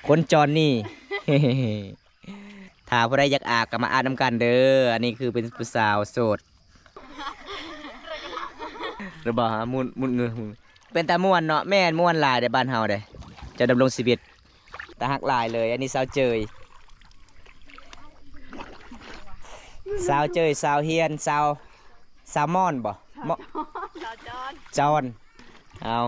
ຄົນຈອນນີ້ ຖ້າຜູ້ໃດຢາກອາບກໍມາອາບນຳກັນເດີ. ອັນນີ້ຄືເປັນຜູ້ສາວໂສດ ຫຼືບໍ່ ໝຸ່ນ ໝຸ່ນເງືອ ເປັນຕາມ່ວນເນາະ. ແມ່ນ ມ່ວນຫຼາຍເດ້ບ້ານເຮົາເດ້ ເຈົ້າດຳລົງຊີວິດ ຕາຮັກຫຼາຍເລີຍ. ອັນນີ້ສາວເຈີຍ ສາວເຈີຍ ສາວຮຽນ ສາວ ສາວມອນບໍ່? ມ- ສາວຈອນ ຈອນ ເອົາ.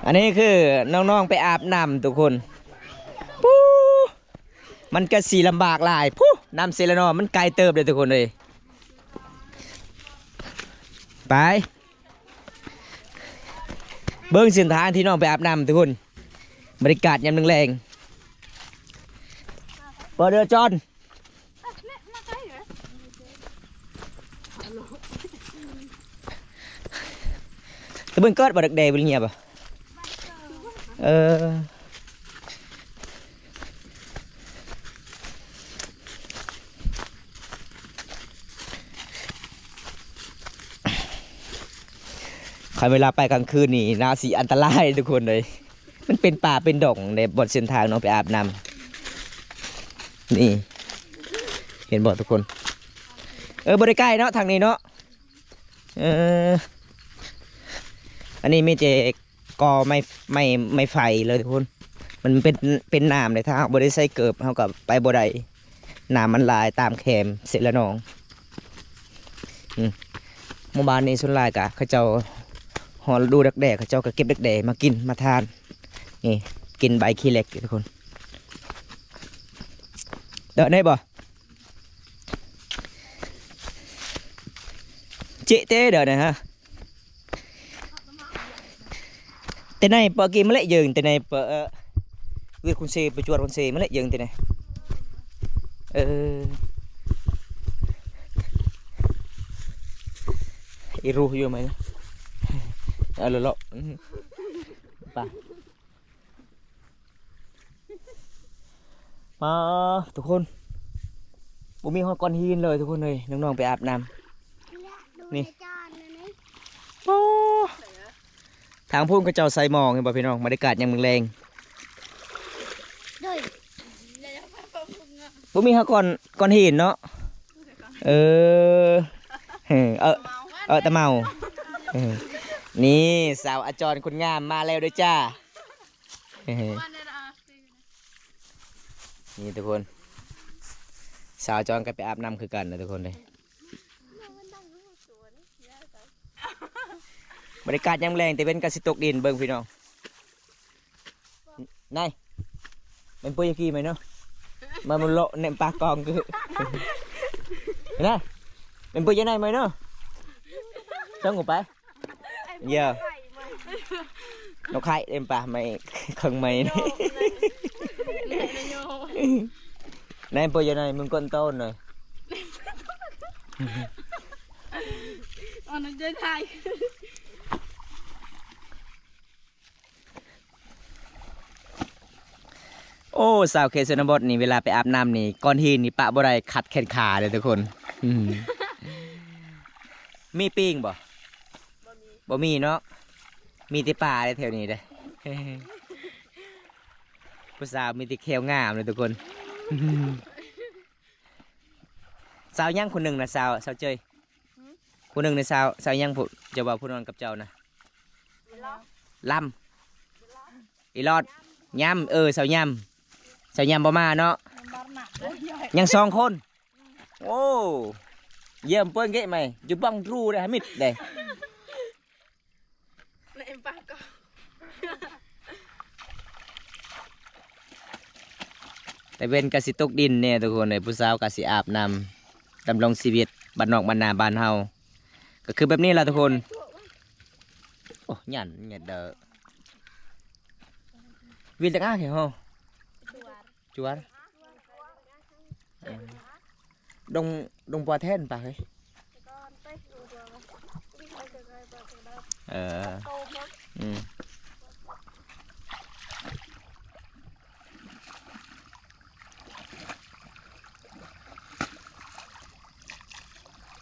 ອັນນີ້ຄືນ້ອງໆໄປອາບນ້ຳທຸກຄົນ. ປູ້ ມັນກະຊິລຳບາກຫຼາຍ. ປູ້ ນ້ຳເຊລະນໍ ມັນໄກເຕີບເດ້ທຸກຄົນເອີຍ. ໄປ ເບິ່ງເສັ້ນທາງທີ່ນ້ອງໄປອາບນ້ຳທຸກຄົນ. ບັນຍາກາດຍາມແລງໆ ບໍ່ເດີຈອນ. ຕະເບິ່ງເກີດບໍ່ ດັກແດ້ບໍ່ເລີຍບໍ່? ເອີ ຄັນເວລາໄປກາງຄືນນີ້ໜ້າຊິອັນຕະລາຍທຸກຄົນເອີຍ. ມັນເປັນປ່າເປັນດອງເດ້ ບ່ອນເສັ້ນທາງນ້ອງໄປອາບນ້ຳນີ້ ເຫັນບໍ່ທຸກຄົນ? ເອີ ບໍ່ໄດ້ໃກ້ເນາະ ທາງນີ້ເນາະ. ເອີ ອັນນີ້ມີແຕ່ກໍໄມ້ ໄມ້ ໄມ້ໄຜ່ເລີຍທຸກຄົນ. ມັນເປັນ ເປັນນ້ຳເດ້ ຖ້າເຮົາບໍ່ໄດ້ໃສ່ເກີບ ເຮົາກໍໄປບໍ່ໄດ້. ນ້ຳມັນຫຼາຍຕາມແຄມເຊລະນໍ. ອືມ ໝູ່ບ້ານນີ້ສ່ວນຫຼາຍກະເຂົາເຈົ້າຮອດລະດູດັກແດ້ ເຂົາເຈົ້າກະເກັບດັກແດ້ມາກິນມາທານ. ນີ້ ກິນໃບຂີ້ເຫຼັກທຸກຄົນ. ເດີນໄດ້ບໍ່? ເຈະເຕເດີນນະຮະ. ເຕໄນເປີກີ້ມະເລະເຢິງ ເຕໄນເປີ ເອີ ເວດຄຸນເຊ ໄປຈວດຄຸນເຊມະເລະເຢິງເຕໄນ. ເອີ ອີຣູຢູ່ໄໝ ເອົາເລາະ ປະ. ມາທຸກຄົນ ບໍ່ມີຮອດກ້ອນຫີນເລີຍທຸກຄົນເອີຍ. ນ້ອງໆໄປອາບນ້ຳນີ້ ໂອ້ ທາງພຸ້ນເຂົາເຈົ້າໃສ່ໝອກ ເຫັນບໍ່ພີ່ນ້ອງ? ບັນຍາກາດຍາມແລງໆ ໂດຍ ບໍ່ມີຮອດກ້ອນ ກ້ອນຫີນເນາະ. ເອີ ເອີ ເອີ ຕາເມົາ ເອີ ນີ້ສາວອາຈອນຄົນງາມມາແລ້ວເດີຈ້າ. ນີ້ທຸກຄົນ ສາວຈອນກໍໄປອາບນ້ຳຄືກັນນະທຸກຄົນເດ້. ບັນຍາກາດຍາມແລງ ຕາເວັນກໍຊິຕົກດິນ ເບິ່ງພີ່ນ້ອງ. ນາຍ ແມ່ນເປີຍາກີໄໝເນາະ ມາ ມາເລາະແນມປາກອງຄື ນາຍ ແມ່ນເປີຍາໄນໄໝເນາະ ຕ້ອງອອກໄປ. ເຢຍ ນົກໄຂ່ເຕັມປາກໄມ້ ເຄິ່ງໄມ້ນີ້ ນາຍເປີຍາໄນ ມຶງກົ້ນໂຕນເລີຍ ອອນເດີນຖ່າຍ. ໂອ້ ຊາວເຂດຊົນນະບົດນີ້ ເວລາໄປອາບນ້ຳນີ້ ກ້ອນຫີນນີ້ປະບໍ່ໄດ້ ຂັດແຂນຂາເດ້ທຸກຄົນ. ອືມ ມີປີ້ງບໍ່? ບໍ່ມີ ບໍ່ມີເນາະ ມີແຕ່ປາເດ້ແຖວນີ້ເດ້. ຜູ້ສາວມີແຕ່ແຂ້ວງາມເດ້ທຸກຄົນ. ສາວຫຍັງຄົນໜຶ່ງນະ ສາວ ສາວເຈີຍ? ຫືມ? ຄົນໜຶ່ງໃນຊາວ ຊາວຫຍັງ ຜູ້ ເຈົ້າວ່າຜູ້ນອນກັບເຈົ້ານະ? ລຳ ອີຫຼອດ ຍຳ ເອີ ຊາວຍຳ ຊາວຍຳບໍ່ມາເນາະ ຍັງສອງຄົນ. ໂອ້ ຢຽມເປີນເກະໃໝ່ ຢູ່ບັງທຣູເດ້ ຫາມິດເດ້. ຕາເວັນກະຊິຕົກດິນແດ່ທຸກຄົນເອີຍ ຜູ້ສາວກະຊິອາບນ້ຳ ດຳລົງຊີວິດບ້ານນອກບ້ານນາບ້ານເຮົາ ກະຄືແບບນີ້ລະທຸກຄົນ. ໂອ້ ຫຍັນ ຫຍັນເດີ ວິນຕະກາແຂງເຮົາ ຈວນ ເອີ ດົງ ດົງປົວແທນປາເຮີຍ. ເອີ ອືມ.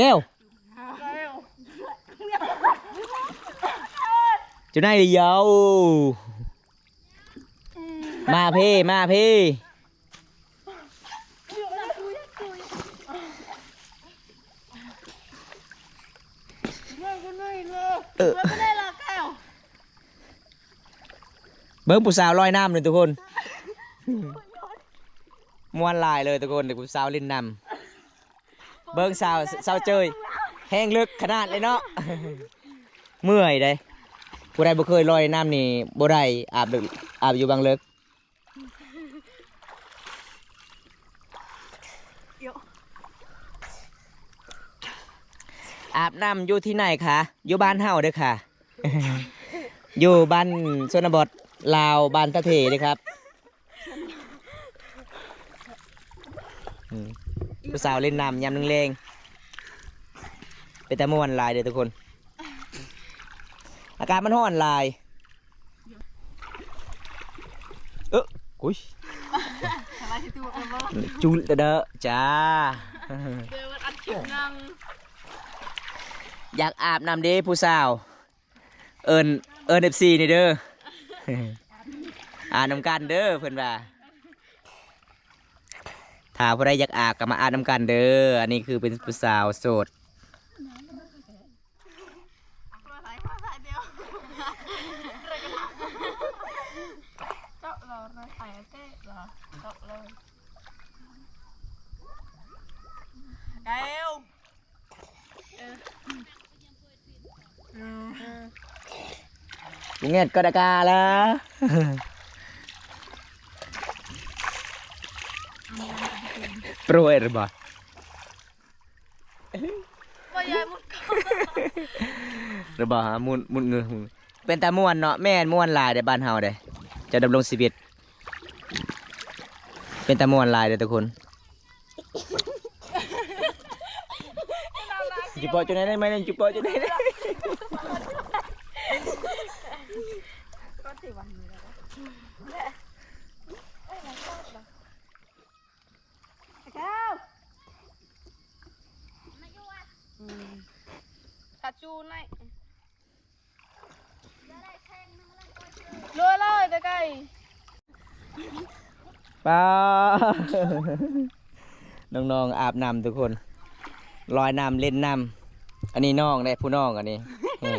ແກ້ວ ຢູ່ໃນດຽວ ມາເພ ມາເພ ເອີ ເບິ່ງຜູ້ສາວລອຍນ້ຳເລີຍທຸກຄົນ ມ່ວນຫຼາຍເລີຍທຸກຄົນ ຜູ້ສາວຫຼິ້ນນ້ຳ. ເບິ່ງສາວ ສາວເຈີຍ ແຮງເລິກຂະໜາດເລີຍເນາະ ເມື່ອຍເດ້. ຜູ້ໃດບໍ່ເຄີຍລອຍນ້ຳນີ້ບໍ່ໄດ້ ອາບເລິກ ອາບຢູ່ບາງເລິກ ອາບນ້ຳຢູ່ທີ່ໄຫນຄະ? ຢູ່ບ້ານເຮົາເດີ້ຄ່ະ ຢູ່ບ້ານຊົນນະບົດລາວ ບ້ານຕາເຖເດີ້ຄັບ. ອືມ ຜູ້ສາວຫຼິ້ນນ້ຳຍາມແລງໆ ເປັນຕາມ່ວນຫຼາຍເດີ້ທຸກຄົນ ອາກາດມັນຮ້ອນຫຼາຍ. ເອີ ອຸ້ຍ ສະບາຍດີທຸກຄົນບໍ່? ຈູດເດີ້ ຈ້າ ເດີ ອັດຄລິບນັ່ງ ຢາກອາບນ້ຳເດ້ຜູ້ສາວ. ເອີ້ນ ເອີ້ນເອັຟຊີນີ້ເດີ້ ອາບນຳກັນເດີ້ ເພິ່ນວ່າ ຖ້າຜູ້ໃດຢາກອາບກໍມາອາບນຳກັນເດີ້. ອັນນີ້ຄືເປັນຜູ້ສາວໂສດ ແກ້ວ ກູແງດກໍດາກາລະ ໂປຣຍເລີຍບໍ່? ບໍ່ຢາກມຸດເຂົ້າ ຫຼືບໍ່? ມຸດ ມຸດເງືອ ເປັນຕາມ່ວນເນາະ. ແມ່ນ ມ່ວນຫຼາຍເດ້ບ້ານເຮົາເດ້ ເຈົ້າດຳລົງຊີວິດ ເປັນຕາມ່ວນຫຼາຍເດ້ທຸກຄົນ. ຈຸເປາະຈຸໄນໄດ້ໄໝ? ຈຸເປາະຈຸໄນໄດ້? ເລີຍເລີຍແຕ່ໄກ ປ້າ ນ້ອງໆອາບນ້ຳທຸກຄົນ ລອຍນ້ຳ ຫຼິ້ນນ້ຳ. ອັນນີ້ນ້ອງເດ້ ຜູ້ນ້ອງອັນນີ້ ນີ້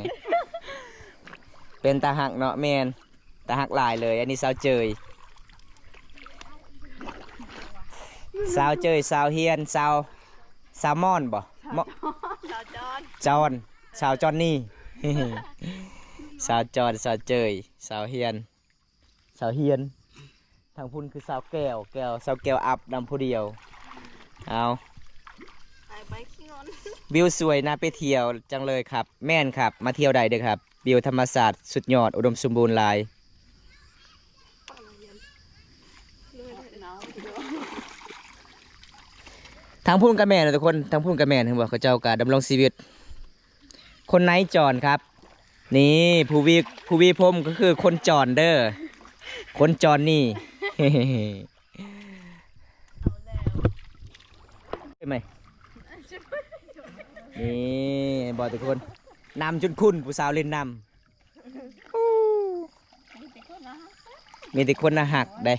ເປັນຕາຮັກເນາະ. ແມ່ນ ຕາຮັກຫຼາຍເລີຍ. ອັນນີ້ສາວເຈີຍ ສາວເຈີຍ ສາວຮຽນ ສາວ ສາວມອນບໍ່? ມ- ສາວຈອນ ຈອນ ສາວຈອນນີ້ ສາວຈອນ ສາວເຈີຍ ສາວຮຽນ ສາວຮຽນ. ທາງພຸ້ນຄືສາວແກ້ວ ແກ້ວ ສາວແກ້ວອາບນ້ຳຜູ້ດຽວ. ເອົາ ໄປ ໄປຂີ້ງອນ ວິວສວຍ ໜ້າໄປທ່ຽວຈັງເລີຍຄັບ. ແມ່ນຄັບ ມາທ່ຽວໄດ້ເດີ້ຄັບ ວິວທຳມະຊາດສຸດຍອດ ອຸດົມສົມບູນຫຼາຍ. ທາງພຸ້ນກະແມ່ນເນາະທຸກຄົນ ທາງພຸ້ນກະແມ່ນ ເຫັນບໍ່ ເຂົາເຈົ້າກະດຳລົງຊີວິດ. ຄົນໃນຈອນຄັບ ນີ້ ຜູ້ວີ ຜູ້ວີພົມກໍຄືຄົນຈອນເດີ້ ຄົນຈອນນີ້ ເຫັນໄໝ? ນີ້ ເຫັນບໍ່ທຸກຄົນ ນ້ຳຈົນຂຸ້ນ ຜູ້ສາວຫຼິ້ນນ້ຳ ມີແຕ່ຄົນໜ້າຮັກເດ້.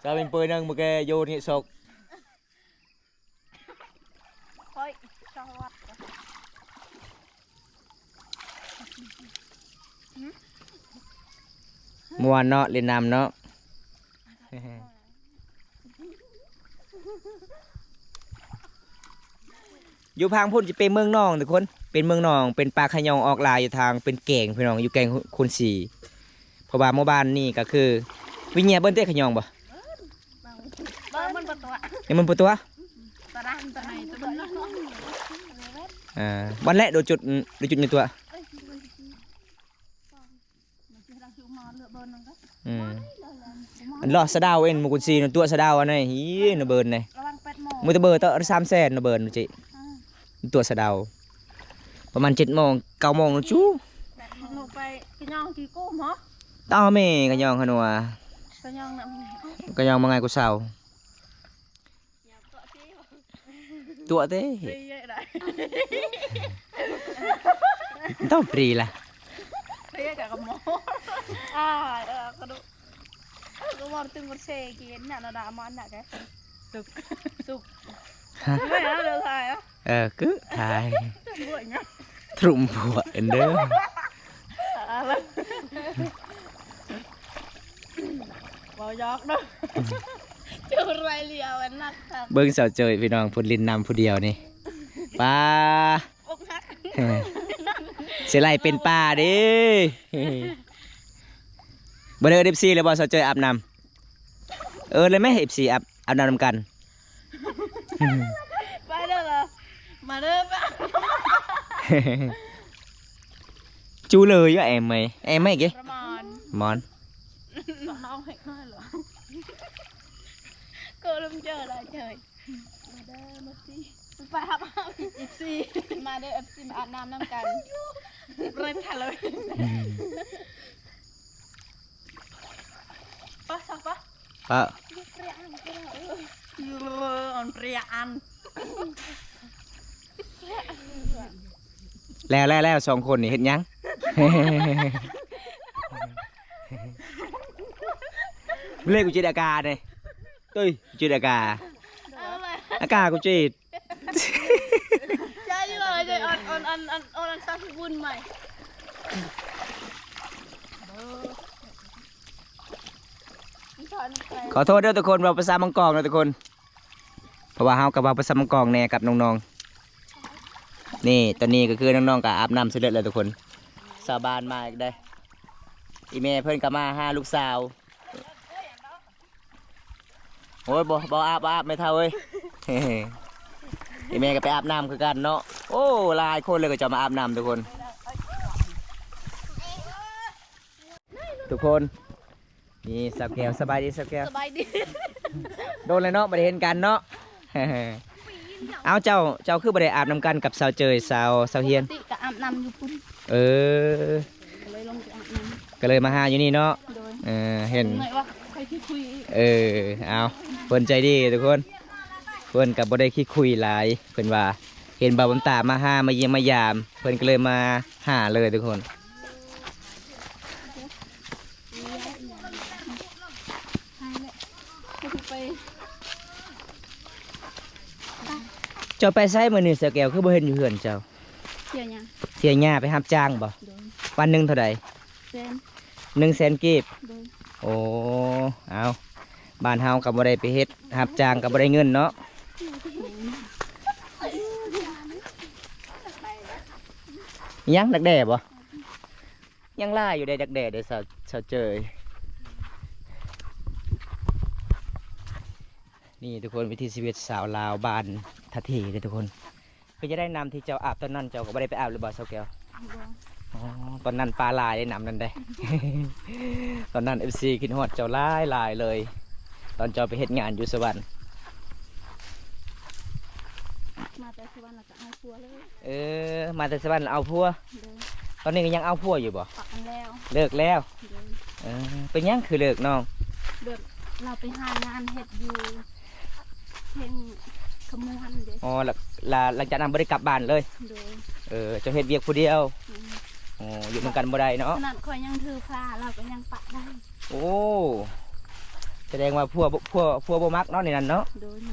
ຈະເປັນເປີໜຶ່ງມື້ແກໂຍນິສົກ ຂ້ອຍສະຫວັດ ມ່ວນເນາະ ຫຼິ້ນນ້ຳເນາະ. ຢູ່ພາງພຸ້ນຈະເປັນເມືອງໜອງທຸກຄົນ ເປັນເມືອງໜອງ ເປັນປ່າຂະຫຍອງອອກຫຼາຍຢູ່ທາງ ເປັນແກ້ງພີ່ນ້ອງ ຢູ່ແກ້ງຄູນສີ. ເພາະວ່າໝູ່ບ້ານນີ້ກໍຄື ວິເຍຍເບິ່ນເຕະຂະຫຍອງບໍ່? ເບິ່ງມັນບໍ່ຕົວະ ຍັງມັນບໍ່ຕົວະ ຕະດານຕະໄນຕະໄນ ອ່າ ວັນແລະ ໂດນຈຸດ ໂດນຈຸດໃນຕົວະ. ອືມ ອັນເລາະສະເດົາເອັນ ໝູ່ກຸນຊີນຕົວະສະເດົາອັນນີ້ ອີ ນະເບີນນີ້ ລະວັງແປດໂມງ ມື້ຕະເບີເຕາະສາມແສນ ນະເບີນຈິ ອ່າ ຕົວະສະເດົາ ປະມານເຈັດໂມງ ເກົ້າໂມງ ຈູ້ ໜູໄປຂະຫຍອງທີ່ກູມເນາະ ຕາແມ່ຂະຫຍອງຂະໜວ ອືມ ກະຍ່ອງນຳ ກະຍ່ອງມາງ່າຍກວ່າເຊົາ. ຕົວະເຕ ຕ້ອງປຣີລະ ເຕກະກະໝໍ ອ່າ ເອີ ກະດູກ ກະໝໍຕຶງໝົດເຊກິນນະ ນະດາມັນນະແກ ສຸກ ສຸກ ຮະ ເອີ ກຶຖ່າຍ ທຸ່ມພວກເອັນເດີ ເວົ້າຢອກເນາະ ຈູໄລລຽວອັນນັກຄັກ ເບິ່ງສາວເຈີຍພີ່ນ້ອງ ເພິ່ນຫຼິ້ນນຳຜູ້ດຽວນີ້ ປາ ອົກຫັກ ຊິໄລ່ເປັນປາເດ້ ບໍ່ໄດ້ເອີ້ນເອັຟຊີແລ້ວບໍ່ ສາວເຈີຍອາບນ້ຳ ເອີ້ນເລີຍແມ ເອັຟຊີອາບ ອາບນ້ຳນຳກັນ ໄປເດີ ມາເດີ ຈູເລີຍ ແອມໄໝ ແອມໄໝເກ ມອນ ມອນ ນ້ອງເຮັດນ້ອຍເຫຼືອ ໂກລົມເຈີລະເຈີຍ ມາເດີ ເອັຟຊີ ໄປຮັບເອັຟຊີ ມາເດີ ເອັຟຊີ ມາອາບນ້ຳນຳກັນ ເລັດທະເລີຍ ປະ ສັກປະ ປະ ອອນເປຍອັນ ແລ້ວ ແລ້ວ ແລ້ວ ສອງຄົນນີ້ເຮັດຫຍັງ? ເລກກູຈິດອາກາເດ້ ຕຸ້ຍ ກູຈິດອາກາ ເອົາໃໝ່ ອາກາກູຈິດ ໃຊ່ຢູ່ເລີຍ ອອນ ອອນ ອອນ ອອນ ອອນ ຕັດບຸນໃໝ່ ຂໍໂທດເດີທຸກຄົນ ເວົ້າພາສາມັງກອງເດີທຸກຄົນ ເພາະວ່າເຮົາກໍເວົ້າພາສາມັງກອງແດ່ກັບນ້ອງໆ ນີ້ ຕອນນີ້ກໍຄືນ້ອງໆກໍອາບນ້ຳສຳເລັດແລ້ວທຸກຄົນ ຊາວບ້ານມາອີກເດ້ ອີ່ແມ່ເພິ່ນກໍມາຫາລູກສາວ ໂອ້ຍ ບໍ່ ບໍ່ອາບ ບໍ່ອາບ ແມ່ເຖົ້າເອີຍ ອີ່ແມ່ກໍໄປອາບນ້ຳຄືກັນເນາະ ໂອ້ ຫຼາຍຄົນເລີຍ ເຂົາເຈົ້າມາອາບນ້ຳທຸກຄົນ ທຸກຄົນ ນີ້ສາວແກ້ວ ສະບາຍດີສາວແກ້ວ ສະບາຍດີ ໂດນແລ້ວເນາະ ບໍ່ໄດ້ເຫັນກັນເນາະ ເອົາ ເຈົ້າ ເຈົ້າຄືບໍ່ໄດ້ອາບນຳກັນກັບສາວເຈີຍ ສາວ ສາວຮຽນ ປົກກະຕິກະອາບນ້ຳຢູ່ພຸ້ນ ເອີ ກໍເລີຍລົງໄປອາບນ້ຳ ກໍເລີຍມາຫາຢູ່ນີ້ເນາະ ໂດຍ ເອີ ເຫັນ ເມື່ອຍວ່າຂ້ອຍຊິຄຸຍ ເອີ ເອົາ ເພິ່ນໃຈດີທຸກຄົນ ເພິ່ນກໍບໍ່ໄດ້ຂີ້ຄຸຍຫຼາຍ ເພິ່ນວ່າເຫັນບ່າວບຸນຕາມາຫາ ມາຢ້ຽມມາຢາມ ເພິ່ນກໍເລີຍມາຫາເລີຍທຸກຄົນ ເຈົ້າໄປໃສມື້ນີ້ສາວແກ້ວ ຄືບໍ່ເຫັນຢູ່ເຮືອນເຈົ້າ? ເສຍຫຍ້າ ເສຍຫຍ້າ ໄປຮັບຈ້າງບໍ່? ໂດຍ ວັນໜຶ່ງເທົ່າໃດ? ແສນ ໜຶ່ງແສນກີບ ໂດຍ ໂອ້ ເອົາ ບ້ານເຮົາກໍບໍ່ໄດ້ໄປເຮັດຮັບຈ້າງກໍບໍ່ໄດ້ເງິນເນາະ ຍັງດັກແດ້ບໍ່? ຍັງຫຼາຍຢູ່ເດ້ ດັກແດ້ເດ້ ສາວ ສາວເຈີຍ ນີ້ທຸກຄົນ ວິຖີຊີວິດຊາວລາວບ້ານທ່າເທເດ້ທຸກຄົນ ເປັນຈັ່ງໃດ ນ້ຳທີ່ເຈົ້າອາບຕອນນັ້ນ ເຈົ້າກໍບໍ່ໄດ້ໄປອາບຫຼືບໍ່ ສາວແກ້ວ? ບໍ່ ອໍ ຕອນນັ້ນປາຫຼາຍເດ້ ນ້ຳນັ້ນເດ້ ຕອນນັ້ນເອັຟຊີຄິດຮອດເຈົ້າຫຼາຍໆເລີຍ ຕອນເຈົ້າໄປເຮັດງານຢູ່ສະຫວັນ ມາແຕ່ສະຫວັນ ເອົາຜົວເລີຍ ເອີ ມາແຕ່ສະຫວັນເອົາຜົວ ໂດຍ ຕອນນີ້ກໍຍັງເອົາຜົວຢູ່ບໍ່? ປະກັນແລ້ວ ເລີກແລ້ວ ໂດຍ ເອີ ເປັນຫຍັງຄືເລີກນ້ອງ? ແບບລາວໄປຫາງານເຮັດຢູ່ພຽງຂະມວນເດ້ ອໍ ລະ ລະ ຫຼັງຈາກນັ້ນບໍ່ໄດ້ກັບບ້ານເລີຍ ໂດຍ ເອີ ເຈົ້າເຮັດວຽກຜູ້ດຽວ ແມ່ນ ໂອ້ ຢູ່ນຳກັນບໍ່ໄດ້ເນາະ ຂະໜາດຂ້ອຍຍັງຖືພາ ລາວກໍຍັງປະໄດ້ ໂອ້ ສະແດງວ່າຜົວ ຜົວ ຜົວບໍ່ມັກເນາະ ໃນນັ້ນເນາະ ໂດຍ ອໍ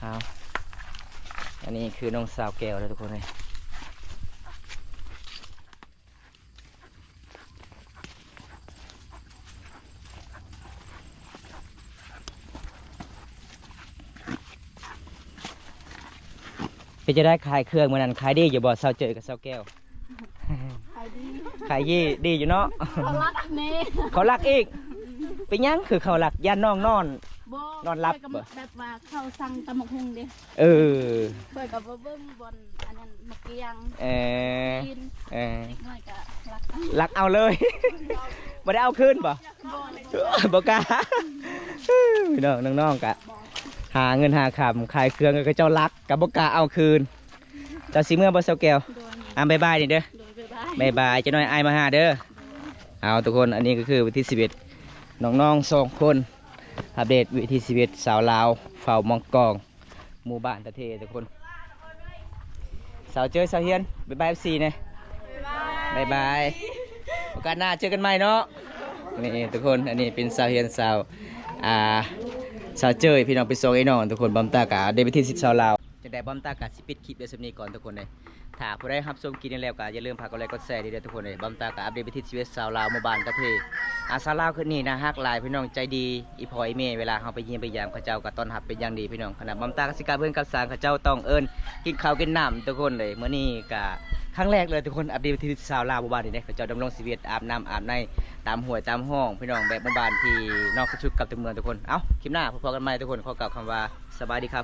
ເອົາ ອັນນີ້ຄືນ້ອງສາວແກ້ວເດີທຸກຄົນເອີຍ ເປັນຈັ່ງໃດ ຂາຍເຄື່ອງມື້ນັ້ນ ຂາຍດີຢູ່ບໍ່ ສາວເຈີຍກັບສາວແກ້ວ? ຂາຍດີ ຂາຍດີ ດີຢູ່ເນາະ ເຂົາລັກແນ່ ເຂົາລັກອີກ ເປັນຫຍັງຄືເຂົາລັກ ຢ້ານນ້ອງນອນ ບໍ່ ນອນຫຼັບ ຂ້ອຍກໍ ບໍ່ ແບບວ່າເຂົາສັ່ງຕຳບັກຫຸ່ງເດ້ ເອີ ຂ້ອຍກໍບໍ່ເບິ່ງບ່ອນອັນນັ້ນ ໝາກກຽງ ເອີ ກິນ ເອີ ເດັກນ້ອຍກໍລັກ ລັກເອົາເລີຍ ບໍ່ໄດ້ເອົາຄືນບໍ່? ບໍ່ ບໍ່ກ້າ ພີ່ນ້ອງ ນ້ອງໆກະຫາເງິນຫາຄຳ ຂາຍເຄື່ອງ ເຂົາເຈົ້າລັກ ກໍບໍ່ກ້າເອົາຄືນ ເຈົ້າຊິເມືອບໍ່ ສາວແກ້ວ? ໂດຍ ອ່າ ບາຍບາຍນີ້ເດີ ໂດຍ ບາຍບາຍ ບາຍບາຍ ຈັກໜ້ອຍອ້າຍມາຫາເດີ ເອົາທຸກຄົນ ອັນນີ້ກໍຄືວັນທີສິບເອັດ ນ້ອງໆສອງຄົນ ອັບເດດວິຖີຊີວິດຊາວລາວເຜົ່າມັງກອງ ໝູ່ບ້ານຕາເທ ທຸກຄົນ. ສາວເຈີຍ ສາວຮຽນ ບາຍບາຍ ເອັຟຊີ ແດ່. ບາຍບາຍ ໂອກາດໜ້າເຈີກັນໃໝ່ເນາະ. ນີ້ທຸກຄົນ ອັນນີ້ເປັນສາວຮຽນ ສາວ ອ່າ ສາວເຈີຍ ພີ່ນ້ອງ ເປັນສອງເອື້ອຍນ້ອງທຸກຄົນ. ບອມຕາກະໄດ້ໄປທີ່ສິດຊາວລາວ ຈັ່ງໃດບອມຕາກະຊິປິດຄລິບໄວ້ສ່ຳນີ້ກ່ອນທຸກຄົນເດ້. ຖ້າຜູ້ໃດຮັບຊົມຄລິບນີ້ແລ້ວກະຢ່າລືມຝາກກົດໄລກົດແຊໃຫ້ເດີທຸກຄົນເດ້. ບອມຕາກະອັບເດດວິຖີຊີວິດຊາວລາວ ໝູ່ບ້ານຕາເທ. ອ່າ ຊາວລາວຄືນນີ້ໜ້າຮັກຫຼາຍ ພີ່ນ້ອງ ໃຈດີ ອີ່ພໍ່ອີ່ແມ່ ເວລາເຮົາໄປຢ້ຽມໄປຢາມເຂົາເຈົ້າກໍຕ້ອນຮັບເປັນຢ່າງດີ ພີ່ນ້ອງ. ຂະໜາດບອມຕາກະຊິກັບເຮືອນກັບຊານ ເຂົາເຈົ້າຕ້ອງເອີ້ນກິນເຂົ້າກິນນ້ຳທຸກຄົນເດ້. ມື້ນີ້ກະຄັ້ງແລກເລີຍທຸກຄົນ ອັບເດດວິຖີຊີວິດຊາວລາວໝູ່ບ້ານນີ້ເດ້. ເຂົາເຈົ້າດຳລົງຊີວິດອາບນ້ຳອາບໃນຕາມຫ້ວຍຕາມຮ່ອງ ພີ່ນ້ອງ ແບບໝູ່ບ້ານທີ່ນອກທີ່ສຸດກັບຕົວເມືອງທຸກຄົນ. ເອົ້າ ຄລິບໜ້າພົບກັນໃໝ່ທຸກຄົນ. ຂໍກ່າວຄຳວ່າສະບາຍດີຄັບ.